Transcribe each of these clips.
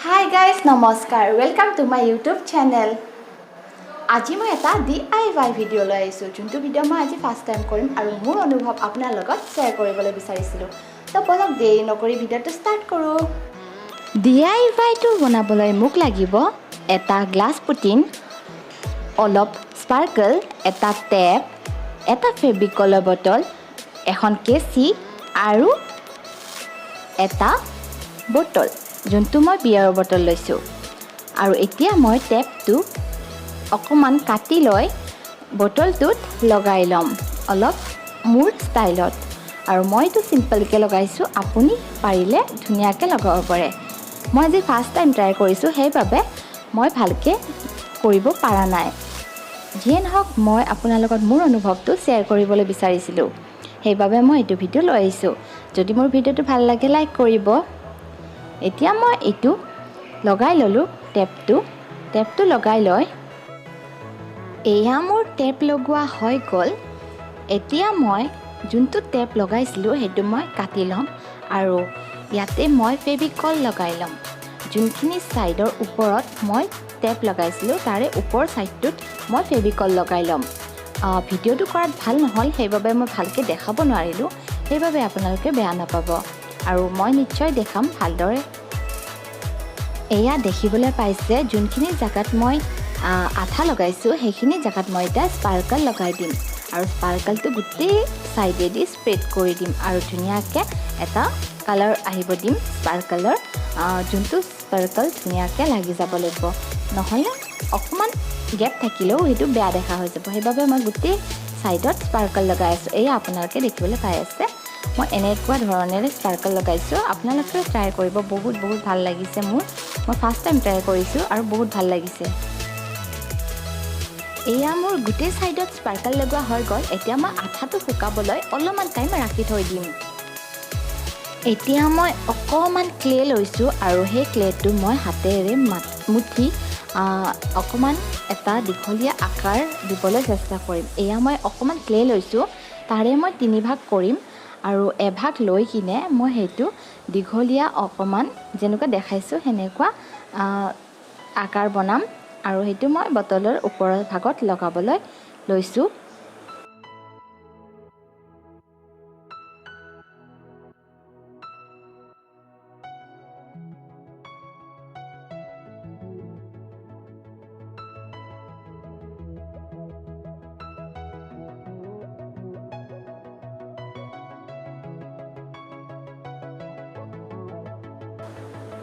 Hi guys, নমস্কাৰ, welcome to my YouTube channel. আজি মই এটা ডিআইৱাই ভিডিঅ' লৈ আহিছোঁ, যোনটো ভিডিঅ' মই আজি ফাৰ্ষ্ট টাইম কৰিম আৰু মোৰ অনুভৱ আপোনাৰ লগত শ্বেয়াৰ কৰিবলৈ বিচাৰিছিলোঁ। তো ব'লক, দেৰি নকৰি ভিডিঅ'টো ষ্টাৰ্ট কৰোঁ। ডিআইৱাইটো বনাবলৈ মোক লাগিব এটা গ্লাছ পুটিন, অলপ স্পাৰ্কল, এটা টেপ, এটা ফেব্ৰিকলৰ বটল, এখন কেঁচি আৰু এটা বটল, যোনটো মই বিয়াৰৰ বটল লৈছোঁ। আৰু এতিয়া মই টেপটো অকণমান কাটি লৈ বটলটোত লগাই ল'ম অলপ মোৰ ষ্টাইলত। আৰু মই এইটো চিম্পলকৈ লগাইছোঁ, আপুনি পাৰিলে ধুনীয়াকৈ লগাব পাৰে। মই আজি ফাৰ্ষ্ট টাইম ট্ৰাই কৰিছোঁ, সেইবাবে মই ভালকৈ কৰিব পৰা নাই। যিয়ে নহওক, মই আপোনাৰ লগত মোৰ অনুভৱটো শ্বেয়াৰ কৰিবলৈ বিচাৰিছিলোঁ, সেইবাবে মই এইটো ভিডিঅ' লৈ আহিছোঁ। যদি মোৰ ভিডিঅ'টো ভাল লাগে, লাইক কৰিব। এতিয়া মই এইটো লগাই ল'লোঁ টেপটো। টেপটো লগাই লৈ এয়া মোৰ টেপ লগোৱা হৈ গ'ল। এতিয়া মই যোনটো টেপ লগাইছিলোঁ, সেইটো মই কাটি ল'ম আৰু ইয়াতে মই ফেভিকল লগাই ল'ম। যোনখিনি ছাইডৰ ওপৰত মই টেপ লগাইছিলোঁ, তাৰে ওপৰ ছাইডটোত মই ফেভিকল লগাই ল'ম। ভিডিঅ'টো কৰাত ভাল নহ'ল, সেইবাবে মই ভালকৈ দেখাব নোৱাৰিলোঁ। সেইবাবে আপোনালোকে বেয়া নাপাব আৰু মই নিশ্চয় দেখাম ভালদৰে। এয়া দেখিবলৈ পাইছে, যোনখিনি জেগাত মই আঠা লগাইছোঁ, সেইখিনি জেগাত মই এতিয়া স্পাৰ্কল লগাই দিম আৰু স্পাৰ্কলটো গোটেই ছাইডেদি স্প্ৰেড কৰি দিম আৰু ধুনীয়াকৈ এটা কালাৰ আহিব দিম স্পাৰ্কলৰ, যোনটো স্পাৰ্কল ধুনীয়াকৈ লাগি যাব লাগিব। নহ'লে অকণমান গেপ থাকিলেও সেইটো বেয়া দেখা হৈ যাব। সেইবাবে মই গোটেই ছাইডত স্পাৰ্কল লগাই আছোঁ। এয়া আপোনালোকে দেখিবলৈ পাই আছে, মই এনেকুৱা ধৰণেৰে স্পাৰ্কল লগাইছোঁ। আপোনালোকেও ট্ৰাই কৰিব, বহুত বহুত ভাল লাগিছে মোৰ। মই ফাৰ্ষ্ট টাইম ট্ৰাই কৰিছোঁ আৰু বহুত ভাল লাগিছে। এয়া মোৰ গোটেই ছাইডত স্পাৰ্কল লগোৱা হৈ গ'ল। এতিয়া মই আঠাটো শুকাবলৈ অলপমান টাইম ৰাখি থৈ দিম। এতিয়া মই অকণমান ক্লে লৈছোঁ আৰু সেই ক্লেটো মই হাতেৰে মুঠি অকণমান এটা দীঘলীয়া আকাৰ দিবলৈ চেষ্টা কৰিম। এয়া মই অকণমান ক্লে লৈছোঁ, তাৰে মই তিনিভাগ কৰিম আৰু এভাগ লৈ কিনে মই সেইটো দীঘলীয়া অকণমান যেনেকুৱা দেখাইছোঁ, সেনেকুৱা আকাৰ বনাম আৰু সেইটো মই বটলৰ ওপৰৰ ভাগত লগাবলৈ লৈছোঁ।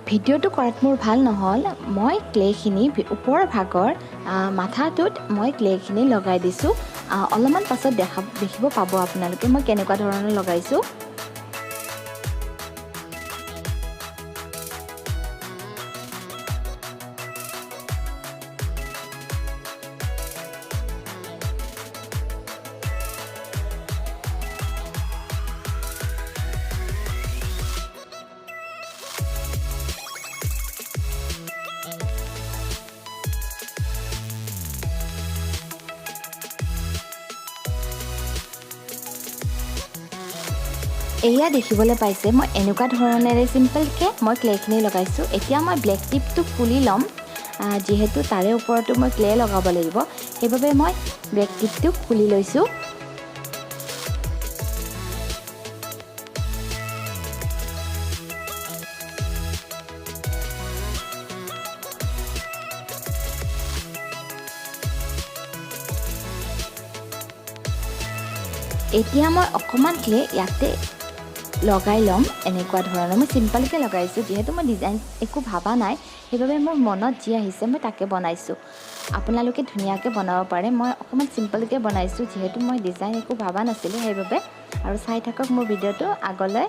ভিডিঅ'টো কৰাত মোৰ ভাল নহ'ল। মই ক্লেখিনি ওপৰৰ ভাগৰ মাথাটোত মই ক্লেখিনি লগাই দিছোঁ। অলপমান পাছত দেখিব পাব আপোনালোকে মই কেনেকুৱা ধৰণৰ লগাইছোঁ। এয়া দেখিবলৈ পাইছে, মই এনেকুৱা ধৰণেৰে চিম্পলকৈ মই ক্লেখিনি লগাইছোঁ। এতিয়া মই ব্লেক টিপটো খুলি ল'ম, যিহেতু তাৰে ওপৰতো মই ক্লে লগাব লাগিব, সেইবাবে মই ব্লেক টিপটো খুলি লৈছোঁ। এতিয়া মই অকণমান ক্লে ইয়াতে লগাই ল'ম। এনেকুৱা ধৰণৰ মই চিম্পলকৈ লগাইছোঁ, যিহেতু মই ডিজাইন একো ভবা নাই, সেইবাবে মোৰ মনত যি আহিছে মই তাকে বনাইছোঁ। আপোনালোকে ধুনীয়াকৈ বনাব পাৰে। মই অকণমান চিম্পলকৈ বনাইছোঁ, যিহেতু মই ডিজাইন একো ভবা নাছিলোঁ, সেইবাবে। আৰু চাই থাকক মোৰ ভিডিঅ'টো আগলৈ।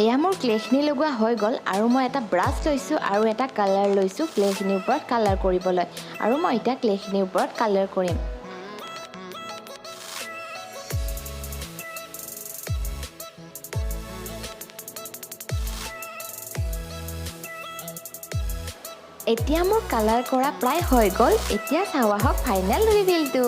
এয়া মোৰ ক্লেখিনি লগোৱা হৈ গ'ল আৰু মই এটা ব্ৰাছ লৈছোঁ আৰু এটা কালাৰ লৈছোঁ ক্লেখিনিৰ ওপৰত কালাৰ কৰিবলৈ আৰু মই এতিয়া ক্লেখিনিৰ ওপৰত কালাৰ কৰিম। এতিয়া মোৰ কালাৰ কৰা প্ৰায় হৈ গ'ল। এতিয়া চাওঁ আহক ফাইনেল ৰিভিলটো।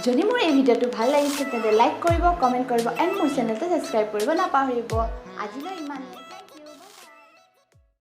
যদি মোৰ এই ভিডিঅ'টো ভাল লাগিছে, তেন্তে লাইক কৰিব, কমেণ্ট কৰিব এণ্ড মোৰ চেনেলটো ছাবস্ক্ৰাইব কৰিব নাপাহৰিব। আজিলৈ ইমানেই।